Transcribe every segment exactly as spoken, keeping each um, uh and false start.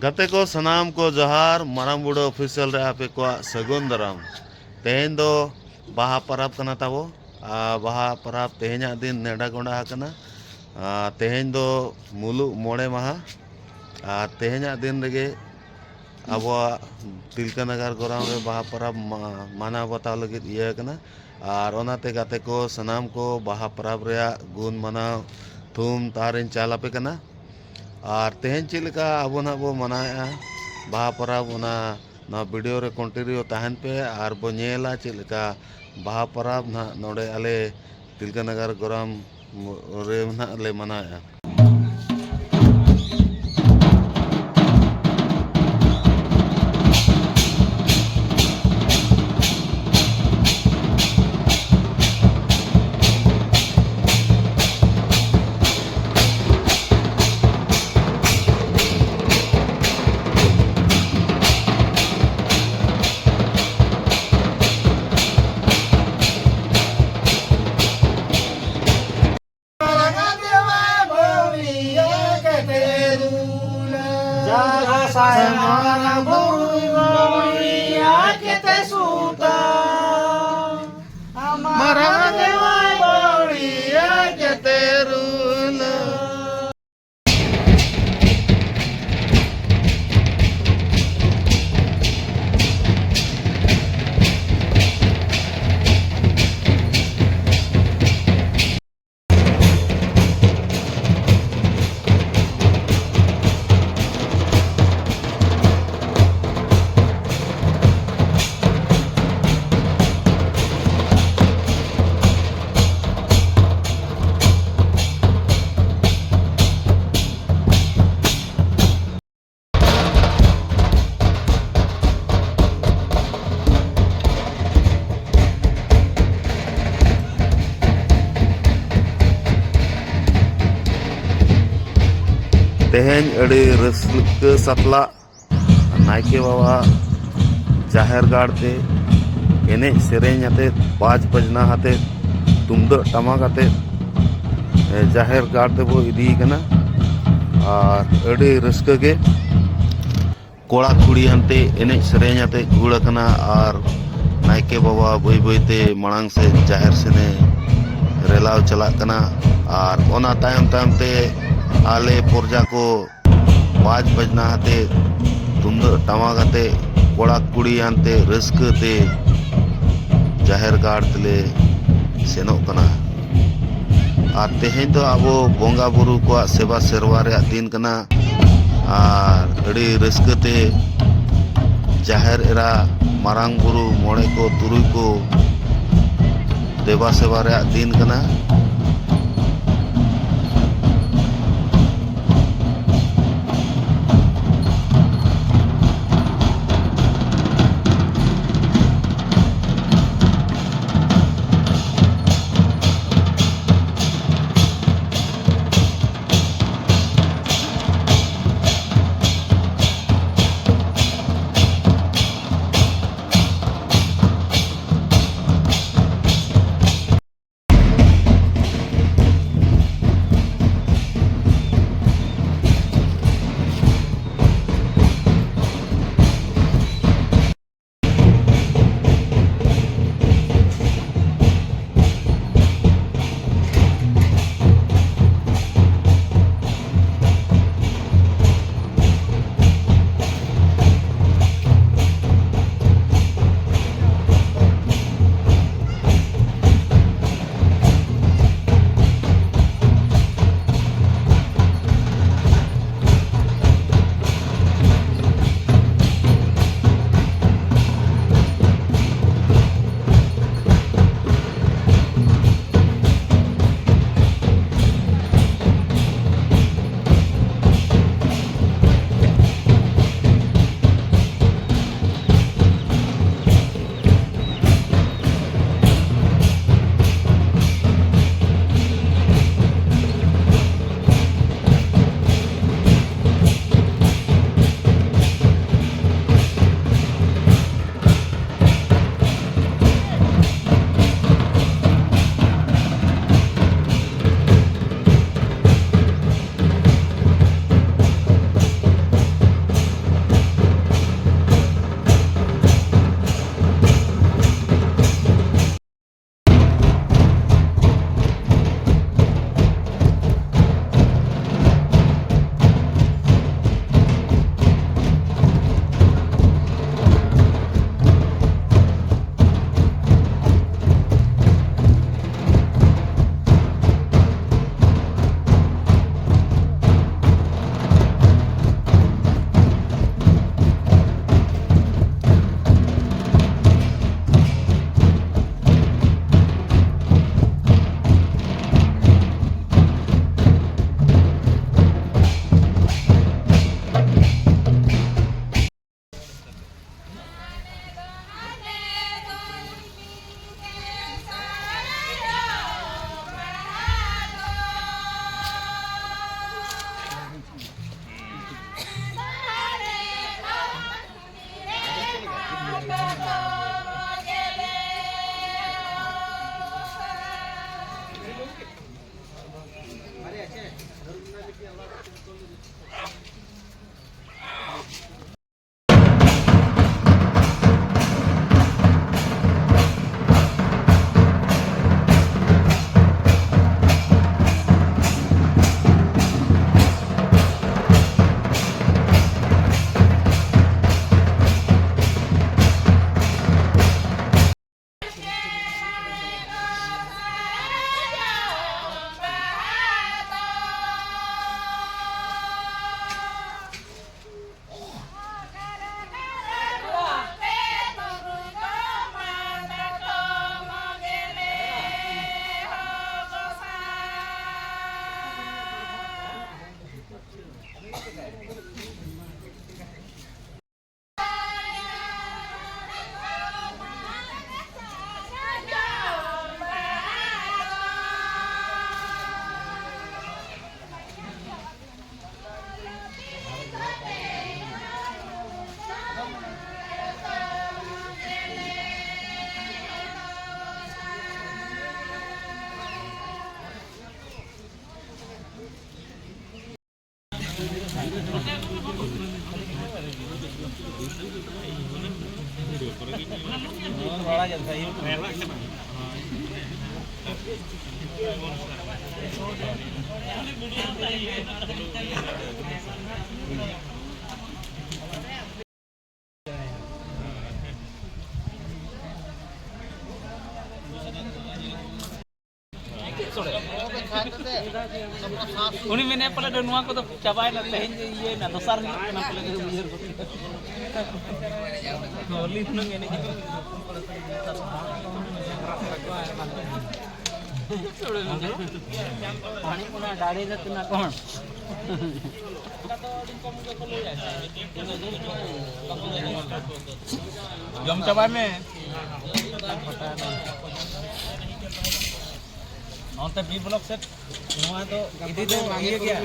ᱜᱟᱛᱮ ᱠᱚ ᱥᱟᱱᱟᱢ ᱠᱚ ᱡᱚᱦᱟᱨ, ᱢᱟᱨᱟᱝ ᱵᱩᱨᱩ ᱚᱯᱷᱤᱥᱤᱭᱟᱞ ᱨᱮ ᱟᱯᱮ ᱠᱚᱣᱟᱜ ᱥᱟᱹᱜᱩᱱ ᱫᱟᱨᱟᱢ᱾ ᱛᱮᱦᱮᱧ ᱫᱚ ᱵᱟᱦᱟ ᱯᱚᱨᱚᱵᱽ ᱠᱟᱱᱟ ᱛᱟᱵᱚ᱾ ᱟᱨ ᱵᱟᱦᱟ ᱯᱚᱨᱚᱵᱽ ᱛᱮᱦᱮᱧᱟᱜ ᱫᱤᱱ ᱱᱮᱰᱟ ᱜᱚᱸᱰᱟ ᱟᱠᱟᱱᱟ᱾ ᱟᱨ ᱛᱮᱦᱮᱧ ᱫᱚ ᱢᱩᱞᱩᱜ ᱢᱚᱬᱮ ᱢᱟᱦᱟ᱾ ᱟᱨ ᱛᱮᱦᱮᱧᱟᱜ ᱫᱤᱱ ᱨᱮᱜᱮ ᱟᱵᱚᱣᱟᱜ ᱛᱤᱞᱠᱟᱹ ᱱᱟᱜᱟᱨ ᱜᱚᱨᱟᱢ ᱨᱮ ᱵᱟᱦᱟ ᱯᱚᱨᱚᱵᱽ ᱢᱟ-, ᱢᱟᱱᱟᱣ ᱵᱟᱛᱟᱣ ᱞᱟᱹᱜᱤᱫ ᱤᱭᱟᱹ ᱟᱠᱟᱱᱟ᱾ ᱟᱨ ᱚᱱᱟᱛᱮ ᱜᱟᱛᱮ ᱠᱚ ᱥᱟᱱᱟᱢ ᱠᱚ ᱵᱟᱦᱟ ᱯᱚᱨᱚᱵᱽ ᱨᱮᱭᱟᱜ ᱜᱩᱱ ᱢᱟᱱᱟᱣ ᱛᱷᱩᱢ ᱛᱟᱨᱤᱧ ᱪᱟᱞ ᱟᱯᱮ ᱠᱟᱱᱟ᱾ ᱟᱨ ᱛᱮᱦᱮᱧ ᱪᱮᱫ ᱞᱮᱠᱟ ᱟᱵᱚ ᱱᱟᱦᱟᱜ ᱵᱚ ᱢᱟᱱᱟᱣᱮᱫᱼᱟ ᱵᱟᱦᱟ ᱯᱚᱨᱚᱵᱽ, ᱚᱱᱟ ᱱᱚᱣᱟ ᱵᱷᱤᱰᱤᱭᱳ ᱨᱮ ᱠᱚᱱᱴᱤᱱᱤᱭᱩ ᱛᱟᱦᱮᱱ ᱯᱮ ᱟᱨ ᱵᱚ ᱧᱮᱞᱟ ᱪᱮᱫ ᱞᱮᱠᱟ ᱵᱟᱦᱟ ᱯᱚᱨᱚᱵᱽ ᱱᱟᱦᱟᱜ ᱱᱚᱰᱮ ᱟᱞᱮ ᱛᱤᱞᱠᱟᱹ ᱱᱟᱜᱟᱨ ᱜᱚᱨᱟᱢ ᱨᱮ ᱱᱟᱦᱟᱜ ᱞᱮ ᱢᱟᱱᱟᱣᱮᱫᱼᱟ᱾ ᱛᱮᱦᱮᱧ ᱟᱹᱰᱤ ᱨᱟᱹᱥᱠᱟᱹ ᱥᱟᱛᱞᱟᱜ ᱱᱟᱭᱠᱮ ᱵᱟᱵᱟ ᱡᱟᱦᱮᱨ ᱜᱟᱲ ᱛᱮ ᱮᱱᱮᱡ ᱥᱮᱨᱮᱧ ᱟᱛᱮ, ᱵᱟᱡᱽ ᱵᱟᱡᱽᱱᱟ ᱟᱛᱮ, ᱛᱩᱢᱫᱟᱹᱜ ᱴᱟᱢᱟᱠ ᱟᱛᱮ, ᱮ, ᱡᱟᱦᱮᱨ ᱜᱟᱲ ᱛᱮᱵᱚ ᱤᱫᱤᱭᱮ ᱠᱟᱱᱟ᱾ ᱟᱨ ᱟᱹᱰᱤ ᱨᱟᱹᱥᱠᱟᱹ ᱜᱮ ᱠᱚᱲᱟ ᱠᱩᱲᱤ ᱟᱱᱛᱮ ᱮᱱᱮᱡ ᱥᱮᱨᱮᱧ ᱟᱛᱮ ᱜᱩᱲ ᱟᱠᱟᱱᱟ ᱟᱨ ᱱᱟᱭᱠᱮ ᱵᱟᱵᱟ ᱵᱟᱹᱭ ᱵᱟᱹᱭ ᱛᱮ ᱢᱟᱲᱟᱝ ᱥᱮᱫ ᱡᱟᱦᱮᱨ ᱥᱮᱱᱮ ᱨᱮᱞᱟᱣ ᱪᱟᱞᱟᱜ ᱠᱟᱱᱟ᱾ ᱟᱨ ᱚᱱᱟ ᱛᱟᱭᱚᱢ ᱛᱟᱭᱚᱢ ᱛᱮ ᱟᱞᱮ ᱯᱨᱚᱡᱟ ᱠᱚ ᱵᱟᱡᱽ ᱵᱟᱡᱽᱱᱟ ᱟᱛᱮ, ᱛᱩᱢᱫᱟᱹᱜ ᱴᱟᱢᱟᱠ ᱟᱛᱮ, ᱠᱚᱲᱟ ᱠᱩᱲᱤ ᱟᱱᱛᱮ ᱨᱟᱹᱥᱠᱟᱹ ᱛᱮ ᱡᱟᱦᱮᱨ ᱜᱟᱲ ᱛᱮᱞᱮ ᱥᱮᱱᱚᱜ ᱠᱟᱱᱟ᱾ ᱟᱨ ᱛᱮᱦᱮᱧ ᱫᱚ ᱟᱵᱚ ᱵᱚᱸᱜᱟ ᱵᱩᱨᱩ ᱠᱚᱣᱟᱜ ᱥᱮᱵᱟ ᱥᱮᱨᱣᱟ ᱨᱮᱭᱟᱜ ᱫᱤᱱ ᱠᱟᱱᱟ᱾ ᱟᱨ ᱟᱹᱰᱤ ᱨᱟᱹᱥᱠᱟᱹ ᱛᱮ ᱡᱟᱦᱮᱨ ᱮᱨᱟ, ᱢᱟᱨᱟᱝ ᱵᱩᱨᱩ, ᱢᱚᱬᱮ ᱠᱚ, ᱛᱩᱨᱩᱭ ᱠᱚ ᱫᱮᱵᱟ ᱥᱮᱵᱟ ᱨᱮᱭᱟᱜ ᱫᱤᱱ ᱠᱟᱱᱟ᱾ ᱩᱱᱤ ᱢᱮᱱᱮᱫ ᱯᱟᱞᱮ ᱫᱚ ᱱᱚᱣᱟ ᱠᱚᱫᱚ ᱪᱟᱵᱟᱭᱮᱱᱟ, ᱛᱮᱦᱮᱧ ᱜᱮ ᱤᱭᱟᱹᱭᱮᱱᱟ, ᱫᱚᱥᱟᱨ ᱦᱤᱞᱳᱜ ᱠᱟᱱᱟ ᱯᱟᱞᱮ ᱫᱚ, ᱩᱭᱦᱟᱹᱨ ᱜᱚᱫ ᱠᱮᱫᱟ᱾ ᱦᱳᱞᱤ ᱦᱩᱱᱟᱹᱝ ᱮᱱᱮᱡ᱾ ᱯᱟᱹᱱᱤ ᱠᱚ ᱚᱱᱟ ᱰᱟᱲᱮ ᱫᱚ ᱛᱤᱱᱟᱹᱜ ᱠᱚᱢ? ᱡᱚᱢ ᱪᱟᱵᱟᱭ ᱢᱮ᱾ ᱚᱱᱛᱮ ᱵᱤ ᱵᱞᱚᱠ ᱥᱮᱫ ᱱᱚᱣᱟ ᱫᱚ ᱤᱫᱤ ᱫᱚ ᱤᱭᱟᱹ ᱜᱮᱭᱟ,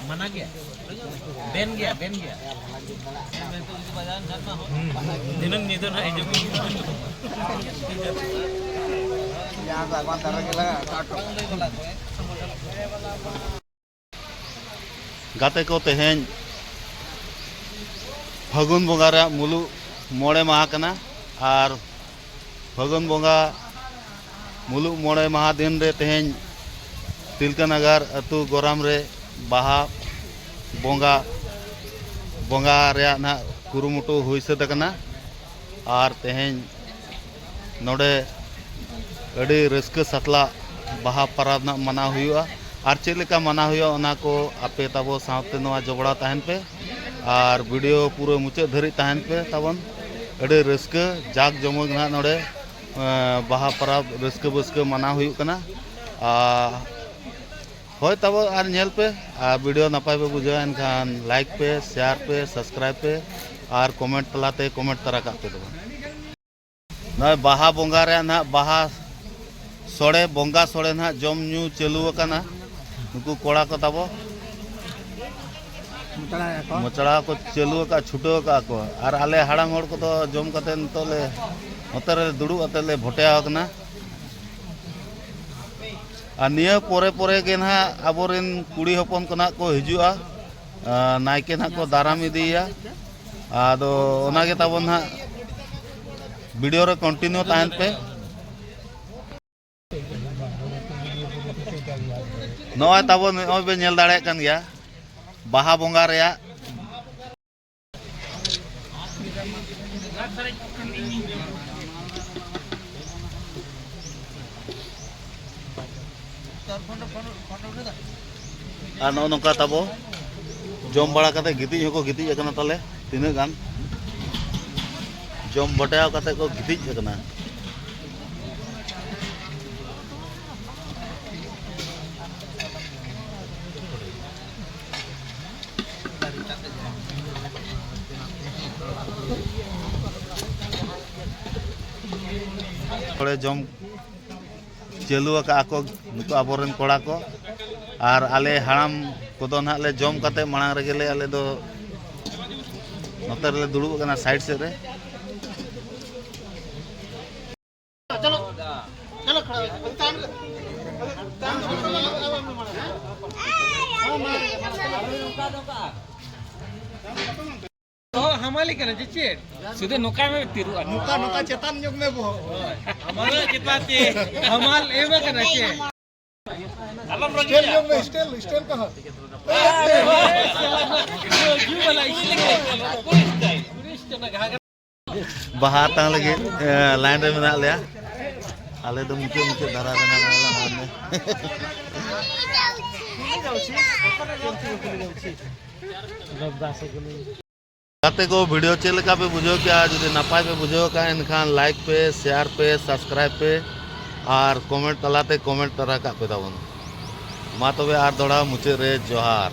ᱢᱟᱱᱟ ᱜᱮᱭᱟ, ᱵᱮᱱ ᱜᱮᱭᱟ, ᱵᱮᱱ ᱜᱮᱭᱟ᱾ ᱫᱤᱱᱟᱹᱢ ᱧᱤᱫᱟᱹ ᱱᱟᱜ ᱦᱤᱡᱩᱜ ᱢᱮ᱾ ᱜᱟᱛᱮ ᱠᱚ, ᱛᱮᱦᱮᱧ ᱯᱷᱟᱹᱜᱩᱱ ᱵᱚᱸᱜᱟ ᱨᱮᱭᱟᱜ ᱢᱩᱞᱩᱜ ᱢᱚᱬᱮ ᱢᱟᱦᱟ ᱠᱟᱱᱟ᱾ ᱟᱨ ᱯᱷᱟᱹᱜᱩᱱ ᱵᱚᱸᱜᱟ ᱢᱩᱞᱩᱜ ᱢᱚᱬᱮ ᱢᱟᱦᱟ ᱫᱤᱱ ᱨᱮ ᱛᱮᱦᱮᱧ ᱛᱤᱞᱠᱟᱹ ᱱᱟᱜᱟᱨ ᱟᱹᱛᱩ ᱜᱚᱨᱟᱢ ᱨᱮ ᱵᱟᱦᱟ ᱵᱚᱸᱜᱟ, ᱵᱚᱸᱜᱟ ᱨᱮᱭᱟᱜ ᱱᱟᱦᱟᱜ ᱠᱩᱨᱩᱢᱩᱴᱩ ᱦᱩᱭ ᱥᱟᱹᱛ ᱟᱠᱟᱱᱟ᱾ ᱟᱨ ᱛᱮᱦᱮᱧ ᱱᱚᱰᱮ ᱟᱹᱰᱤ ᱨᱟᱹᱥᱠᱟᱹ ᱥᱟᱛᱞᱟᱜ ᱵᱟᱦᱟ ᱯᱟᱨᱟᱵᱽ ᱱᱟᱜ ᱢᱟᱱᱟᱣ ᱦᱩᱭᱩᱜᱼᱟ᱾ ᱟᱨ ᱪᱮᱫ ᱞᱮᱠᱟ ᱢᱟᱱᱟᱣ ᱦᱩᱭᱩᱜᱼᱟ, ᱚᱱᱟ ᱠᱚ ᱟᱯᱮ ᱛᱟᱵᱚ ᱥᱟᱶᱛᱮ ᱱᱚᱣᱟ ᱡᱚᱯᱲᱟᱣ ᱛᱟᱦᱮᱱ ᱯᱮ᱾ ᱟᱨ ᱵᱷᱤᱰᱤᱭᱳ ᱯᱩᱨᱟᱹ ᱢᱩᱪᱟᱹᱫ ᱫᱷᱟᱹᱨᱤᱡ ᱛᱟᱦᱮᱱ ᱯᱮ ᱛᱟᱵᱚᱱ᱾ ᱟᱹᱰᱤ ᱨᱟᱹᱥᱠᱟᱹ ᱡᱟᱠ ᱡᱚᱢᱚᱠ ᱱᱟᱦᱟᱜ ᱱᱚᱰᱮ, ᱮᱸ, ᱵᱟᱦᱟ ᱯᱟᱨᱟᱵᱽ ᱨᱟᱹᱥᱠᱟᱹ ᱵᱟᱹᱥᱠᱟᱹ ᱢᱟᱱᱟᱣ ᱦᱩᱭᱩᱜ ᱠᱟᱱᱟ᱾ ᱟᱨ ᱦᱳᱭ ᱛᱟᱵᱚ ᱟᱨ ᱧᱮᱞ ᱯᱮ, ᱟᱨ ᱵᱷᱤᱰᱤᱭᱳ ᱱᱟᱯᱟᱭ ᱯᱮ ᱵᱩᱡᱷᱟᱹᱣᱟ ᱮᱱᱠᱷᱟᱱ ᱞᱟᱭᱤᱠ ᱯᱮ, ᱥᱮᱭᱟᱨ ᱯᱮ, ᱥᱟᱵᱥᱠᱨᱟᱭᱤᱵ ᱯᱮ ᱟᱨ ᱠᱚᱢᱮᱱᱴ ᱛᱟᱞᱟᱛᱮ ᱠᱚᱢᱮᱱᱴ ᱛᱟᱨᱟ ᱠᱟᱜ ᱯᱮ ᱛᱟᱵᱚᱱ᱾ ᱱᱚᱜᱼᱚᱭ ᱵᱟᱦᱟ ᱵᱚᱸᱜᱟ ᱨᱮᱭᱟᱜ ᱱᱟᱦᱟᱜ ᱵᱟᱦᱟ ᱥᱚᱲᱮ, ᱵᱚᱸᱜᱟ ᱥᱚᱲᱮ ᱱᱟᱦᱟᱜ ᱡᱚᱢ ᱧᱩ ᱪᱟᱹᱞᱩ ᱟᱠᱟᱱᱟ᱾ ᱱᱩᱠᱩ ᱠᱚᱲᱟ ᱠᱚ ᱛᱟᱵᱚ ᱢᱚᱪᱲᱟᱭᱟ ᱠᱚ᱾ ᱢᱚᱪᱲᱟ ᱠᱚ ᱪᱟᱹᱞᱩ ᱟᱠᱟᱫᱼᱟ, ᱪᱷᱩᱴᱟᱹᱣ ᱟᱠᱟᱫᱼᱟ ᱠᱚ᱾ ᱟᱨ ᱟᱞᱮ ᱦᱟᱲᱟᱢ ᱦᱚᱲ ᱠᱚᱫᱚ ᱡᱚᱢ ᱠᱟᱛᱮ ᱱᱤᱛᱚᱜ ᱞᱮ ᱱᱚᱛᱮ ᱨᱮ ᱫᱩᱲᱩᱵ ᱟᱛᱮ ᱞᱮ ᱵᱷᱚᱴᱮᱭᱟᱣ ᱟᱠᱟᱱᱟ᱾ ᱟᱨ ᱱᱤᱭᱟᱹ ᱯᱚᱨᱮ ᱯᱚᱨᱮ ᱜᱮ ᱱᱟᱦᱟᱜ ᱟᱵᱚᱨᱮᱱ ᱠᱩᱲᱤ ᱦᱚᱯᱚᱱ ᱠᱚ ᱱᱟᱦᱟᱜ ᱠᱚ ᱦᱤᱡᱩᱜᱼᱟ᱾ ᱟᱨ ᱱᱟᱭᱠᱮ ᱱᱟᱦᱟᱜ ᱠᱚ ᱫᱟᱨᱟᱢ ᱤᱫᱤᱭᱮᱭᱟ᱾ ᱟᱫᱚ ᱚᱱᱟᱜᱮ ᱛᱟᱵᱚᱱ ᱱᱟᱦᱟᱜ, ᱵᱷᱤᱰᱤᱭᱳ ᱨᱮ ᱠᱚᱱᱴᱤᱱᱤᱭᱩ ᱛᱟᱦᱮᱱ ᱯᱮ᱾ ᱱᱚᱜᱼᱚᱭ ᱛᱟᱵᱚᱱ, ᱱᱚᱜᱼᱚᱭ ᱵᱮᱱ ᱧᱮᱞ ᱫᱟᱲᱮᱭᱟᱜ ᱠᱟᱱ ᱜᱮᱭᱟ, ᱵᱟᱦᱟ ᱵᱚᱸᱜᱟ ᱨᱮᱭᱟᱜ ᱟᱨ ᱱᱚᱜᱼᱚ ᱱᱚᱝᱠᱟ ᱛᱟᱵᱚ ᱡᱚᱢ ᱵᱟᱲᱟ ᱠᱟᱛᱮ ᱜᱤᱛᱤᱡ ᱦᱚᱸᱠᱚ ᱜᱤᱛᱤᱡ ᱟᱠᱟᱱᱟ᱾ ᱛᱟᱞᱮ ᱛᱤᱱᱟᱹᱜ ᱜᱟᱱ ᱡᱚᱢ ᱵᱟᱴᱟᱣ ᱠᱟᱛᱮ ᱠᱚ ᱜᱤᱛᱤᱡ ᱟᱠᱟᱱᱟ᱾ ᱱᱚᱰᱮ ᱡᱚᱢ ᱪᱟᱹᱞᱩ ᱟᱠᱟᱫᱼᱟ ᱠᱚ ᱱᱩᱠᱩ ᱟᱵᱚᱨᱮᱱ ᱠᱚᱲᱟ ᱠᱚ᱾ ᱟᱨ ᱟᱞᱮ ᱦᱟᱲᱟᱢ ᱠᱚᱫᱚ ᱱᱟᱦᱟᱜ ᱞᱮ ᱡᱚᱢ ᱠᱟᱛᱮ ᱢᱟᱲᱟᱝ ᱨᱮᱜᱮ ᱞᱮ, ᱟᱞᱮ ᱫᱚ ᱱᱚᱛᱮ ᱨᱮᱞᱮ ᱫᱩᱲᱩᱵ ᱟᱠᱟᱱᱟ ᱥᱟᱭᱤᱰ ᱥᱮᱫ ᱨᱮ᱾ ᱚ, ᱦᱟᱢᱟᱞᱤ ᱠᱟᱱᱟ ᱡᱮ ᱪᱮᱫ? ᱥᱩᱫᱷᱩ ᱱᱚᱝᱠᱟ ᱢᱮ ᱛᱤᱨᱩᱜᱼᱟ᱾ ᱱᱚᱝᱠᱟ, ᱱᱚᱝᱠᱟ ᱪᱮᱛᱟᱱ ᱧᱚᱜ ᱢᱮ ᱵᱚᱦᱚᱜ᱾ ᱦᱟᱢᱟᱞ ᱪᱮᱛᱟᱱ ᱛᱮ, ᱦᱟᱢᱟᱞ ᱮᱢ ᱠᱟᱱᱟ ᱪᱮᱫ? ᱥᱴᱮᱞ ᱧᱚᱜ ᱢᱮ, ᱥᱴᱮᱞ, ᱥᱴᱮᱞ ᱠᱟᱦᱟᱸ? ᱵᱟᱦᱟ ᱟᱛᱟᱝ ᱞᱟᱹᱜᱤᱫ, ᱮ, ᱞᱟᱭᱤᱱ ᱨᱮ ᱢᱮᱱᱟᱜ ᱞᱮᱭᱟ᱾ ᱟᱞᱮ ᱫᱚ ᱢᱩᱪᱟᱹᱫ, ᱢᱩᱪᱟᱹᱫ ᱫᱷᱟᱨᱟ ᱨᱮ ᱢᱮᱱᱟᱜ ᱞᱮᱭᱟ᱾ ᱜᱟᱛᱮ ᱠᱚ, ᱵᱷᱤᱰᱤᱭᱳ ᱪᱮᱫ ᱞᱮᱠᱟ ᱯᱮ ᱵᱩᱡᱷᱟᱹᱣ ᱠᱮᱜᱼᱟ? ᱡᱩᱫᱤ ᱱᱟᱯᱟᱭ ᱯᱮ ᱵᱩᱡᱷᱟᱹᱣ ᱠᱟᱜᱼᱟ, ᱮᱱᱠᱷᱟᱱ ᱞᱟᱭᱤᱠ ᱯᱮ, ᱥᱮᱭᱟᱨ ᱯᱮ, ᱥᱟᱵᱥᱠᱨᱟᱭᱤᱵ ᱯᱮ ᱟᱨ ᱠᱚᱢᱮᱱᱴ ᱛᱟᱞᱟᱛᱮ ᱠᱚᱢᱮᱱᱴ ᱛᱟᱨᱟ ᱠᱟᱜ ᱯᱮ ᱛᱟᱵᱚᱱ᱾ ᱢᱟ ᱛᱚᱵᱮ, ᱟᱨ ᱫᱚᱦᱲᱟ ᱢᱩᱪᱟᱹᱫ ᱨᱮ ᱡᱚᱦᱟᱨ᱾